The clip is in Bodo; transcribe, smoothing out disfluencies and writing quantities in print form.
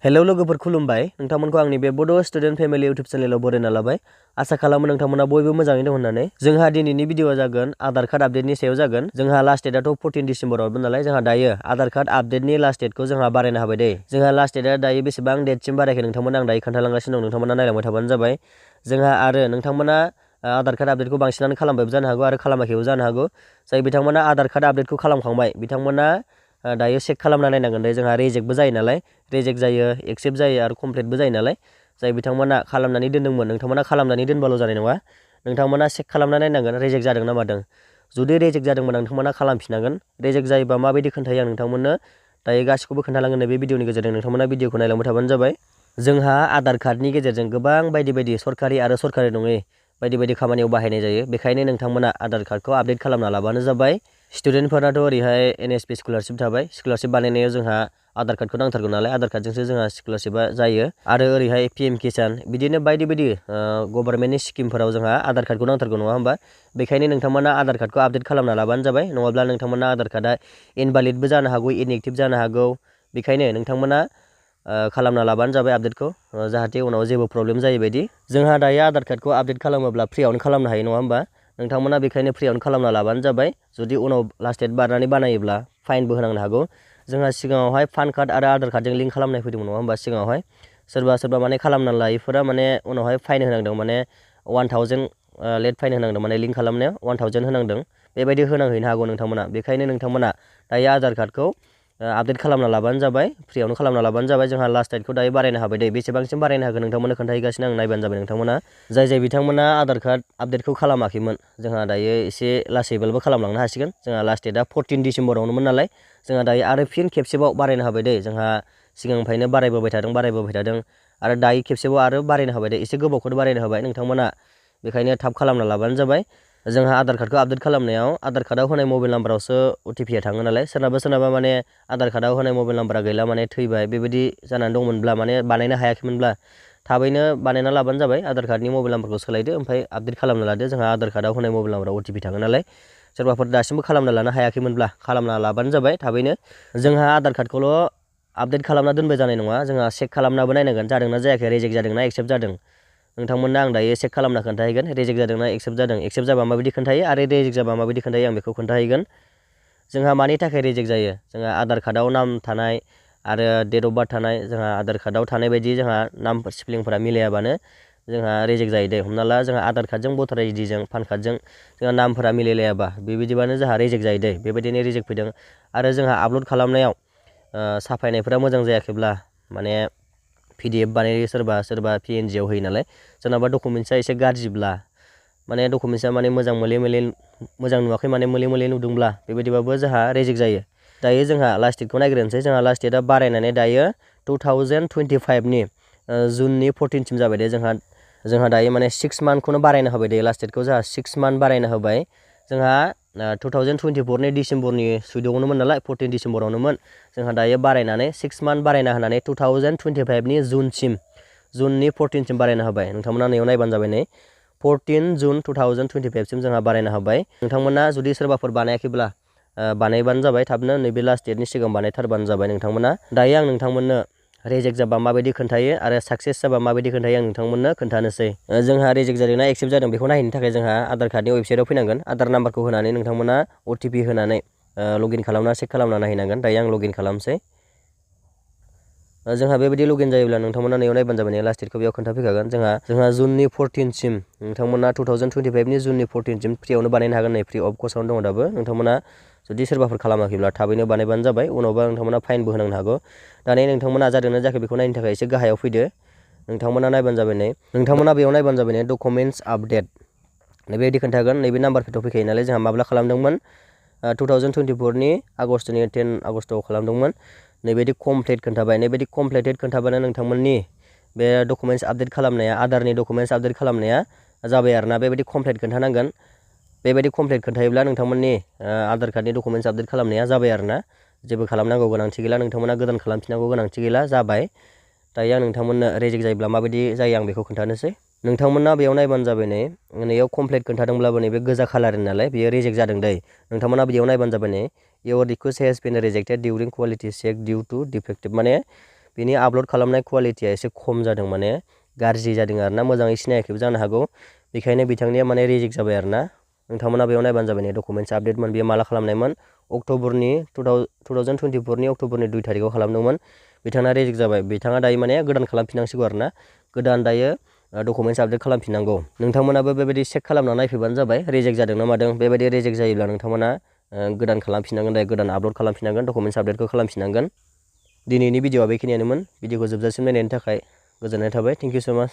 हेलौ लोगोफोर खुलुमबाय नोंथांमोनखौ आंनि बे बड' स्टुडेन्ट फेमिलि इउटुब चेनेलाव बरायना लाबाय। आसा खालामो नोंथांमोना बयबो मोजाङै दं होननानै। जोंहा दिनैनि भिडिअआ जागोन आधार कार्ड आपडेटनि सायाव जागोन। जोंहा लास्ट डेटआथ' 14 डिसेम्बरावमोन नालाय जोंहा दायो आधार कार्ड आपडेटनि लास्ट डेटखौ जोंहा बारायनो हाबाय दे। जोंहा लास्ट डेटआ दायो बेसेबां डेटसिम बारायखो नोंथांमोना आं दायो खोन्थालांगासिनो दं, नोंथांमोना नायलांबाय थाबानो जाबाय। जोंहा आरो नोंथांमोना आधार कार्ड आपडेटखौ बांसिनानो खालामबायबो जानो हागौ आरो खालामाखैबो जानो हागौ। जाय बिथांमोना आधार कार्ड आपडेटखौ खालामखांबाय बिथांमोना दायो चेक खालामना नायनांगोन दे। जोंहा रेजेक्टबो जायो नालाय, रेजेक्ट जायो, एक्सेप्ट जायो आरो कमप्लिटबो जायो नालाय। जाय बिथांमोना खालामनानै दोन्दोंमोन नोंथांमोना खालामनानै दोनबाल' जानाय नङा, नोंथांमोना चेक खालामना नायनांगोन रेजेक्ट जादों ना मादों। जुदि रेजेक्ट जादोंबा नोंथांमोना खालामफिननांगोन। रेजेक्ट जायोबा माबायदि खोन्थायो आं नोंथांमोननो दायो गासिखौबो खोन्थालांगोन बे भिडिअनि गेजेरजों। नोंथांमोना भिडिअखौ नायलांबाय थाबानो जाबाय। जोंहा आधार कार्डनि गेजेरजों गोबां बायदि बायदि सरकारि आरो सरकारि नङै बायदि बायदि खामानियाव बाहायनाय जायो। बेखायनो नोंथांमोना आधार कार्डखौ आपडेट खालामना लाबानो जाबाय। स्टुडेन्टफोराथ' ओरैहाय NSP स्कलारशिप थाबाय। स्कलारशिप बानायनायाव जोंहा आधार कार्डखौ नांथारगौ नालाय, आधार कार्डजोंसो जोंहा स्कलारशिपआ जायो। आरो ओरैहाय PM किसान बिदिनो बायदि बायदि गभर्नमेन्टनि स्किमफोराव जोंहा आधार कार्डखौ नांथारगौ नङा होमबा। बेखायनो नोंथांमोना आधार कार्डखौ आपडेट खालामना लाबानो जाबाय। नङाब्ला नोंथांमोना आधार कार्डआ इनभालिडबो जानो हागौ, इनएक्टिभ जानो हागौ। बेखायनो नोंथांमोना खालामना लाबानो जाबाय आपडेटखौ, जाहाथे उनाव जेबो प्रब्लेम जायै बायदि। जोंहा दायो आधार कार्डखौ आपडेट खालामोब्ला फ्रियावनो खालामनो हायो नङा होमबा। नोंथांमोना बेखायनो फ्रियावनो खालामना लाबानो जाबाय। जुदि उनाव लास्ट डेट बारनानै बानायोब्ला फाइनबो होनांनो हागौ। जोंहा सिगाङावहाय पान कार्ड आरो आधार कार्डजों लिंक खालामनाय फैदोंमोन नङा होमबा सिगाङावहाय। सोरबा माने खालामना लायैफोरा माने उनावहाय फाइन होनांदों, माने 1000 लेट फाइन होनांदों, माने लिंक खालामनायाव 1000 होनांदों। बेबायदि होनांहैनो हागौ नोंथांमोना। बेखायनो नोंथांमोना दायो आधार कार्डखौ आपडेट खालामना लाबानो जाबाय, फ्रियावनो खालामना लाबानो जाबाय। जोंहा लास्ट डेटखौ दायो बारायनो हाबाय दे। बेसेबांसिम बारायनो हागोन नोंथांमोननो खोन्थाहैगासिनो आं, नायबानो जाबाय नोंथांमोना। जाय बिथांमोना आधार कार्ड आपडेटखौ खालामाखैमोन, जोंहा दायो एसे लासैबाबो खालामलांनो हासिगोन। जोंहा लास्ट डेटआ 14 डिसेम्बरावनोमोन नालाय, जोंहा दायो आरो फिन खेबसेबाव बारायनो हाबाय दे। जोंहा सिगांनिफ्रायनो बारायबोबाय थादों आरो दायो खेबसेबाव आरो बारायनो हाबाय दे। एसे गोबावखौनो बारायनो हाबाय नोंथांमोना। बेखायनो थाब खालामना लाबानो जाबाय। जोंहा आधार कार्डखौ आपडेट खालामनायाव आधार कार्डआव होनाय मबाइल नाम्बारावसो OTP थाङो नालाय। सोरनाबा माने आधार कार्डआव होनाय मबाइल नाम्बारा गैला, माने थैबाय, बेबायदि जानानै दंमोनब्ला, माने बानायनो हायाखैमोनब्ला थाबैनो बानायना लाबानो जाबाय। आधार कार्डनि मबाइल नाम्बारखौ सोलायदो, ओमफ्राय आपडेट खालामना लादो। जोंहा आधार कार्डआव होनाय मबाइल नाम्बाराव OTP थाङो नालाय। सोरबाफोर दासिमबो खालामना लानो हायाखैमोनब्ला खालामना लाबानो जाबाय थाबैनो। जोंहा आधार कार्डखौल' आपडेट खालामना दोनबाय जानाय नङा, जोंहा चेक खालामनाबो नायनांगोन जादोंना जायाखै, रेजेक्ट जादोंना एक्सेप्ट जादों। नोंथांमोननो आं दायो चेक खालामना खोन्थाहैगोन रेजेक्ट जादोंना एक्सेप्ट जादों। एक्सेप्ट जाबा माबायदि खोन्थायो आरो रेजेक्ट जाबा माबायदि खोन्थायो आं बेखौ खोन्थाहैगोन। जोंहा मानि थाखाय रेजेक्ट जायो, जोंहा आधार कार्डआव नाम थानाय आरो डेट अफ बार्थ थानाय, जोंहा आधार कार्डआव थानाय बायदि जोंहा नाम स्पेलिंफोरा मिलायाबानो जोंहा रेजेक्ट जायो दे। हमना ला जोंहा आधार कार्डजों भटार आइडिजों पान कार्डजों जोंहा नामफोरा मिलायलायाबा बेबायदिबानो जोंहा रेजेक्ट जायो दे। बेबायदिनो रेजेक्ट फैदों। आरो जोंहा आपल'ड खालामनायाव साफायनायफोरा मोजां जायाखैब्ला, माने PDF बानायो सोरबा PNG आव होयो नालाय, सोरनाबा डकुमेन्ट्सआ एसे गाज्रिब्ला, माने डकुमेन्ट्सआ माने मोजां नुवाखै, माने मोले नुदोंब्ला बेबायदिबाबो जोंहा रेजेक्ट जायो। दायो जोंहा लास्ट डेटखौ नायग्रोनोसै। जोंहा लास्ट डेटआ बारायनानै दायो 2025नि जुननि 14सिम जाबाय दे। जोंहा दायो माने 6 मान्थखौनो बारायनो होबाय दे। लास्ट डेटखौ जोंहा 6 मान्थ बारायनो होबाय। जोंहा 2024नि डिसेम्बरनि 14आवनोमोन नालाय, 14 डिसेम्बरावनोमोन। जोंहा दायो बारायनानै 6 मान्थ बारायना होनानै 2025नि जुननि 14सिम बारायना होबाय। नोंथांमोना नैयाव नायबानो जाबाय। नै 14 जुन 2025सिम जोंहा बारायना होबाय। नोंथांमोना जुदि सोरबाफोर बानायाखैब्ला बानायबानो जाबाय थाबनो, नैबे लास्ट डेटनि सिगां बानायथारबानो जाबाय नोंथांमोना। दायो आं नोंथांमोननो रेजेक्ट जाबा माबायदि खोन्थायो आरो साक्सेस जाबा माबायदि खोन्थायो आं नोंथांमोननो खोन्थानोसै। जोंहा रेजेक्ट जादोंना एक्सेप्ट जादों बेखौ नायनो थाखाय जोंहा आधार कार्डनि वेबसाइटआव फैनांगोन। आधार नाम्बारखौ होनानै नोंथांमोना OTP होनानै लगइन खालामना चेक खालामना नायहैनांगोन। दायो आं लगइन खालामसै। जोंहा बेबायदि लगइन जायोब्ला नोंथांमोना नैयाव नायबानो जाबाय। लास्ट डेटखौ बेयाव खोन्थाफैखागोन। जोंहा जुननि 14सिम नोंथांमोना 2025नि जुननि 14सिम फ्रियावनो बानायनो हागोन। नै फ्रि अफ कस्टआवनो दङ दाबो। नोंथांमोना जुदि सोरबाफोर खालामाखैब्ला थाबैनो बानायबानो जाबाय। उनावबा नोंथांमोना फाइनबो होनांनो हागौ। दानिया नोंथांमोना जादोंना जायाखै बेखौ नायनो थाखाय एसे गाहायाव फैदो। नोंथांमोना नायबानो जाबाय। नै नोंथांमोना बेयाव नायबानो जाबाय। डकुमेन्टस आपडेट बेबायदि खोन्थागोन। नैबे नाम्बारफोराव फैखायो नालाय, जोंहा माब्ला खालामदोंमोन 2024नि आगष्टनि 10 आगष्टआव खालामदोंमोन। नैबायदि कमप्लिट खोन्थाबाय। नैबायदि कमप्लिटेड खोन्थाबानो नोंथांमोननि बे डकुमेन्टस आपडेट खालामनाया, आधारनि डकुमेन्टस आपडेट खालामनाया जाबाय आरोना। बेबायदि कमप्लिट खोन्थानांगोन। बेबायदि कमप्लिट खोन्थायोब्ला नोंथांमोननि आधार कार्डनि डकुमेन्टस आपडेट खालामनाया जाबाय आरोना। जेबो खालामनांगौ गोनांथि गैला, नोंथांमोना गोदान खालामफिननांगौ गोनांथि गैला, जाबाय। दायो आं नोंथांमोननो रेजेक्ट जायोब्ला माबायदि जायो आं बेखौ खोन्थानोसै। नोंथांमोना बेयाव नायबानो जाबाय। नै नैयाव कमप्लिट खोन्थादोंब्लाबो नैबे गोजा खालारनि नालाय बेयो रेजेक्ट जादों दै। नोंथांमोना बेयाव नायबानो जाबाय। नै year request has been rejected during quality check due to defective, माने बेनि आपल'ड खालामनाय कुवालिटिया एसे खम जादों, माने गाज्रि जादों आरो ना, मोजाङै सिनायाखैबो जानो हागौ। बेखायनो बिथांनिया माने रिजेक्ट जाबाय आरो ना। नोंथांमोना बेयाव नायबानो जाबाय। डकुमेन्ट्स आपडेटमोन, बेयो माला खालामनायमोन? अक्ट'बरनि 2024नि अक्ट'बरनि 2 थारिखआव खालामदोंमोन। बिथाङा रिजेक्ट जाबाय। बिथाङा दायो माने गोदान खालामफिननांसिगौ आरो ना, गोदान दायो डकुमेन्ट्स आपडेट खालामफिननांगौ। नोंथांमोनाबो बेबायदि चेक खालामना नायफैबानो जाबाय रिजेक्ट जादों ना मादों। बेबायदि रिजेक्ट जायोब्ला नोंथांमोना गोदान खालामफिननांगोन, दायो गोदान आपल'ड खालामफिननांगोन, डकुमेन्ट्स आपडेटखौ खालामफिननांगोन। दिनैनि भिडिअआ बेखिनियानोमोन। भिडिअखौ जोबजासिम नायनायनि थाखाय गोजोननाय थाबाय। थेंक इउ स' माच।